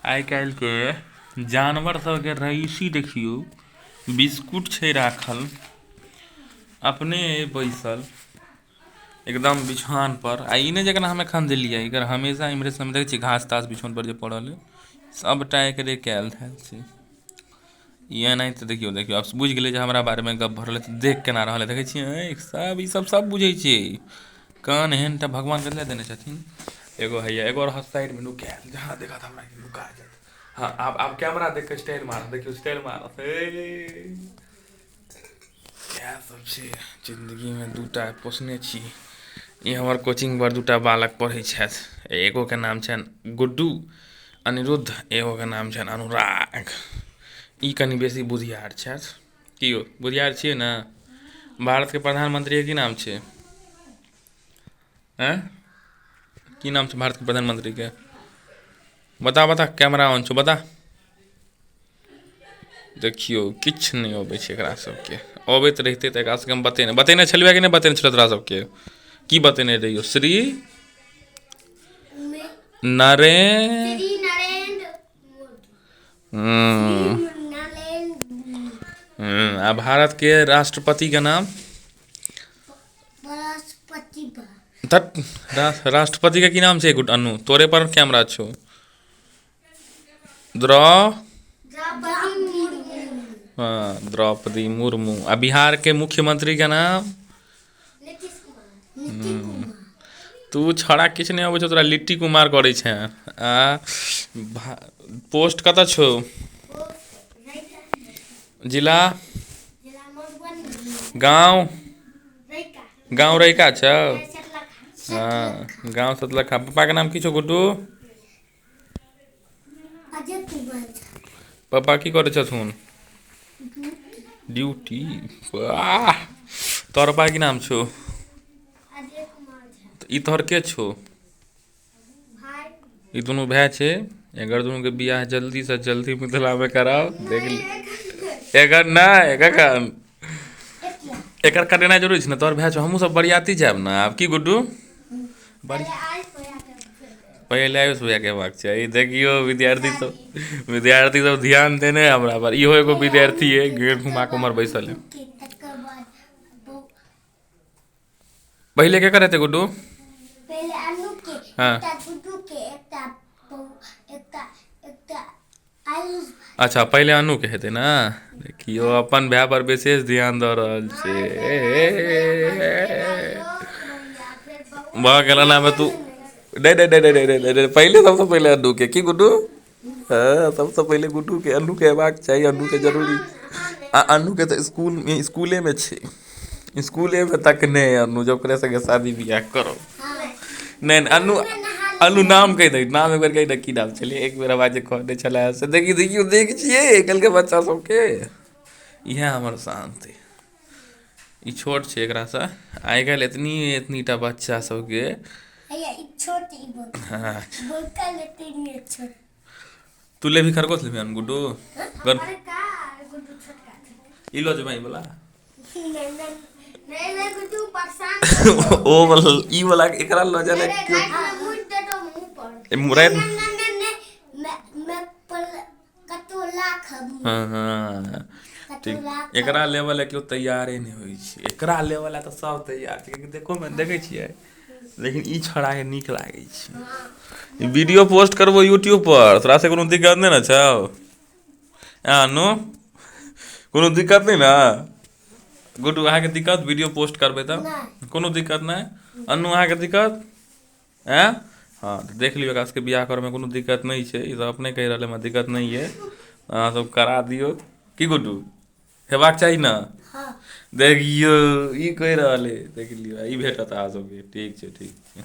आइ काल्हिके जानवर सबके रईसी देखियौ, बिस्कुट छै राखल, अपने बैसल एकदम बिछान पर। आ ई नहि जकरा हम एखन देलियै, एकर हमेशा इम्हरे से हम देखै छियै घास तास बिछौन पर जे पड़ल है, सबटा एकरे कयल धयल छै। ई एनाहिते देखियौ देखियौ, आब बुझि गेलै जे हमरा बारेमे गप भऽ रहल है, तऽ देख केना रहल है, देखै छियै सब ई सब सब बुझै छै। कान एहन टा भगवान कथी लए देने छथिन। एगो हैया, एगो रहत साइडमे नुकायल, जहाँ देखत हमरा नुका जायत। हाँ, आब आब कैमरा देख कऽ स्टाइल मारत, देखियौ स्टाइल मारत। हे, इएह सब छै जिन्दगीमे। दूटा पोसने छी। ई हमर कोचिंग पर दूटा बालक पढ़ै छथि। एगोके नाम छनि गुड्डू अनिरुद्ध, एगोके नाम छनि अनुराग। ई कनि बेसी बुधियार छथि। की यौ, बुधियार छियै ने? भारतके प्रधानमंत्रीके की नाम छै? आँय, की नाम छै भारतके प्रधानमंत्रीके? बता बता, कैमरा ऑन छौ, बता। देखियौ, किछु नहि अबै छै एकरा सबके। अबैत रहितै तऽ एकरा सबके हम बतेने बतेने छलियै कि नहि बतेने छलियै तोरा सबके? की बतेने रहियौ? श्री नरेंद्र आ भारतके राष्ट्रपतिके नाम? राष्ट्रपतिके की नाम छै? गुड अनु, तोरे पर कैमरा छौ। हाँ, द्रौपदी मुर्मू। आ बिहारके मुख्यमंत्रीके नाम? तू छड़ा किछु नहि अबै छौ तोरा, लिट्टी कुमार करै छै। आ पोस्ट कतऽ छौ? जिला? गाँव? गाँव रैका छौ? हँ, गाँव सतलखा। पप्पाके नाम की छौ गुड्डू? पप्पा की करै छथुन? ड्यूटी। वाह, तोहर पप्पा की नाम छौ? ई तोहर के छौ? ई दुनू भाय छै। एकर दुनूके बियाह जल्दीसँ जल्दी मिथिलामे कराउ। देख ली, एकर नहि, एकर एकर कटेनाइ जरूरी छै ने। तोहर भाय छौ, हमहूँ सब बरियाती जायब ने आब। की गुड्डू, पहिले आयुष भैयाके हेबाक चाही। देखियौ विद्यार्थी सब, विद्यार्थी सब ध्यान देने हमरा पर। इहो एगो विद्यार्थी है, गेट घुमा कऽ उम्हर बैसल है। पहिले के हेतै गुड्डू? पहिले अनु के। हाँ। एकटा गुड्डू के, एकटा एकटा एकटा आयुष। अच्छा, पहिले अनु के हेतै ने। देखियौ, अपन भाय पर विशेष ध्यान दऽ रहल छै। भऽ गेल एनामे तू नहि नहि नहि नहि नहि नहि, पहिले, सबसँ पहिले अनु के। की गुड्डू? हँ, सबसँ पहिले गुड्डू के, अनु के हेबाक चाही। अनु के जरूरी आ अनु के तऽ स्कूल स्कूलेमे छै, स्कूलेमे तक नहि अनु जब ओकरे संगे शादी बियाह करब। नहि नहि, अनु अनु नाम कहि दे, नाम एक बेर कहि दे, की नाम छलै? एक बेर हमरा जे कहने छलै से। देखी, देखियौ, देख छियै आइ काल्हिके बच्चा सबके। इएह हमर शान्ति। ई छोट छै एकरासँ। आइ काल्हि एतनी एतनीटा बच्चा सबके। हैया, ई छोट, ई बड़का। बड़का लेते नहीं, छोट। तू लेबही खरगोश? लेबही अनु गुड्डू? बड़का, गुड्डू छोटका। ई लऽ जेबै, ई वाला। नहीं नहीं नहीं नहीं, गुड्डू परेशान। ओ वाला, ई वाला, एकरा लऽ जाय अरे, रात में मुँह दे दो मुंह पर। राति नहीं नहीं नहीं, मैं पल कतो लाख हम। हाँ, ठीक। कतो एकरा लेबऽ लए केओ तैयारे नहि होइ छै। एकरा लेबऽ लए तऽ सब तैयार छै, कियाकि देखो मे देखै छियै, लेकिन ई छौड़ाके नीक लागै छै। ई वीडियो पोस्ट करबो यूट्यूब पर, तोरा से कोनो दिक्कत नहि ने छौ? अनु, कोनो दिक्कत नहि ने? गुड्डू, अहाँके दिक्कत वीडियो पोस्ट करबै तऽ? नहि। कोनो दिक्कत नहि? अनु, अहाँके दिक्कत? आँय? हँ, तऽ देख लियौ, एकरा सबके बियाह करऽमे कोनो दिक्कत नहि छै। ई सब अपने कहि रहल हमरा दिक्कत नहि अइ, अहाँ सब करा दियौ। की गुड्डू, हेबाक चाही ने? हाँ। देखियौ, ई कहि रहल अइ। देख लियौ, ई भेटत अहाँ सबके। ठीक छै, ठीक छै।